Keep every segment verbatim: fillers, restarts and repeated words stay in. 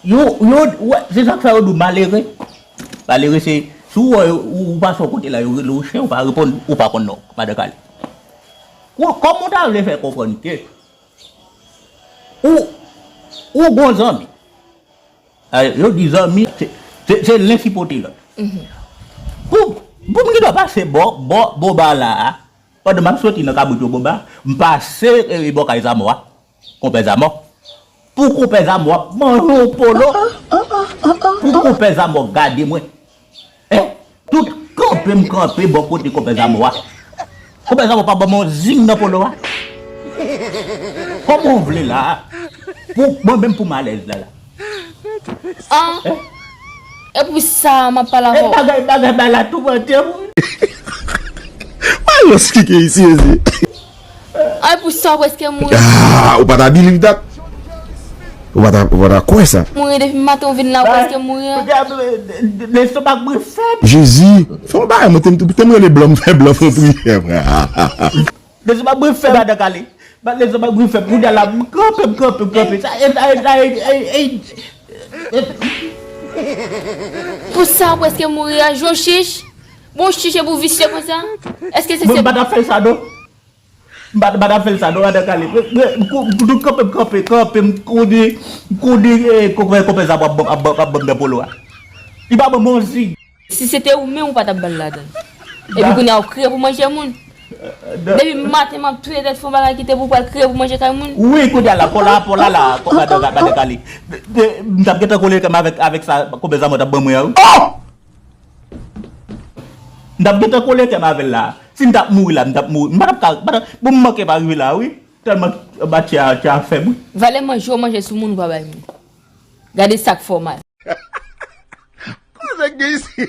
Yo, yo, wè, se sa k fè yo di w malere. Malere se, si w wè ou, ou pase yon kote la, yo rele w chen, ou pa reponn, ou pa konn non, madan Kale. Wè, kòman w ta vle fè konprann ke ou, ou gon zanmi? A, yo di zanmi, se, se, se len sipote lòt. Pou, pou m gen dwa pase bò, bò, bò ba la a, pandan m ap soti nan kabrit yo bò ba, m pase, e, bò kay Zamò a. Konpè Zamò. Pou konpè Zamò ap manje yon polo. Pou konpè Zamò gade mwen. Eh, tout kanpe m kanpe bò kote konpè Zamò a. Konpè Zamò pa ban m yon zing nan polo a. Kòman w vle la a? Pou mwen menm pou m alèz la la. An? E pou sa m ap pale avè w. Bagay, bagay, bagay la toumante m. Malos ki gen isi, isi. Ay, pou sa, w prèske mouri. Ah, ou pa ta believe that? Ou pa ta, ou pa ta kwè sa? Mouri depi maten, w vin la, w prèske mouri an. Lestomak mwen fèb. Jezi, fè yon bagay, mwen te, te m rele blan, m fè blan fè yon priyè, frè. Lestomak mwen fèb, madan Kale. Lestomak mwen fèb, kounye a la, m kanpe, m kanpe, m kanpe. Sa, e, e, e, e, e, e. Pou sa, w prèske mouri a, jwe w chich. Bon, chich e pou visye konsa. Èske se, mwen, se m pa t ap fè l sa, non. M pa, m pa t ap fè l sa, non, madan Kale. Mwen, mwen, m kou-, m tou kanpe, m kanpe, kanpe, m kouri, m kouri, eh, konpè, konpè sa ap ban, ap ban, ap ban m nan polo a. Li pa ban m yon zig. Si se te ou menm, ou pa t ap ba l ladan l. Epi kounye a, w kriye pou manje moun. Depi maten, m ap touye tèt fè yon bagay ki te pou pral kriye pou manje kay moun. Wi, kounye a la, pò la, pò la, la, madan, madan Kale. De, de, m t ap gentan kole kè m avèk, avèk sa, konpè sa mwen t ap ban mwen an, wi. Oh! M t ap gentan kole kè m avè l la. Si m t ap mouri la, m t ap mouri. M pa t ap ka, pa t ap, bon, m manke pa rive la, wi. Tèlman anba tchè a, tchè a fèb, wi. Valè manje w manje sou moun ou pa bay moun. Gade sa k fè w mal. Koze k gen isi?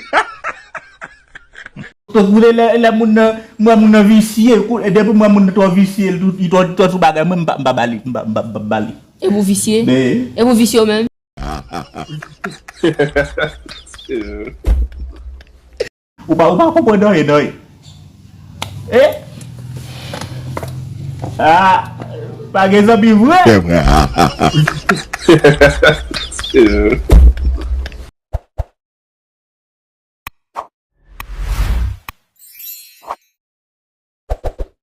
Koute lè, lè moun nan, m wè moun nan visye, kou-, depi m wè moun nan twò visye, li twò, li twò sou bagay, mwen m pa, m pa ba li, m pa, m pa, m pa ba li. E pou visye? E pou visye w menm? Ou pa, ou pa konprann anyen, non, wi. Eh? Ah, pa gen zanmi vre.